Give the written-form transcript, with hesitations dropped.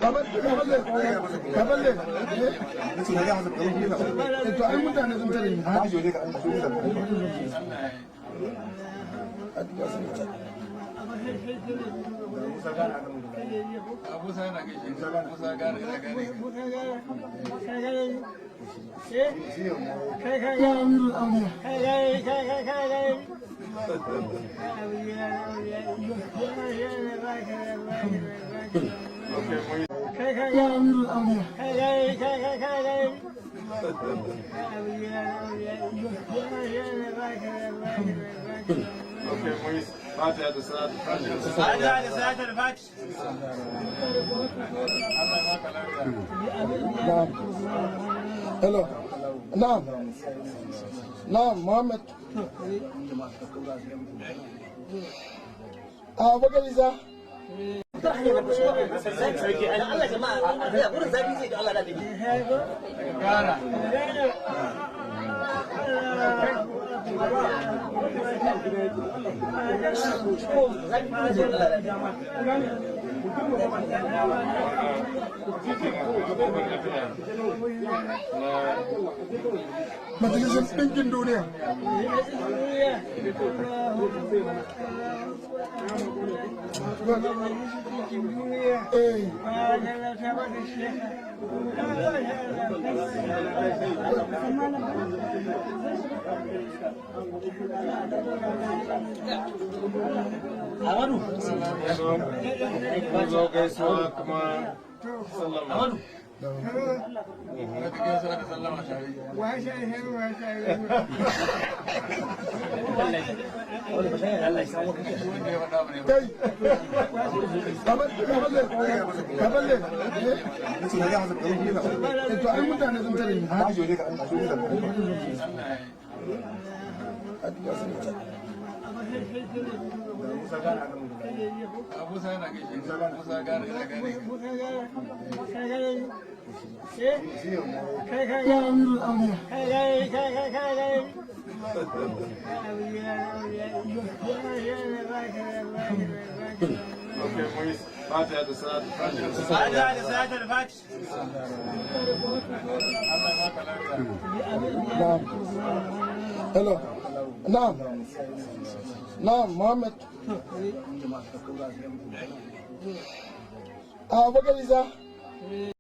Baballe, baballe. To ai mutane sun tare ni. Ya Amirul Auliya. Ya Amirul Auliya. Na'am. Hello. Na'am. Na'am, Muhammad. Abubakar Isa. Allah jama'a a gurin zafi zai da Allah da Majalisar Ɗinkin Duniya. Eh. Amadu. Zo gaisuwa kuma sallama. Amadu. Kai. Baballe, baballe. To ai mutane sun tare ni. Ya Amirul Auliya. Na'am. Hello. Na'am. Na'am, Muhammad. Abubakar Isa.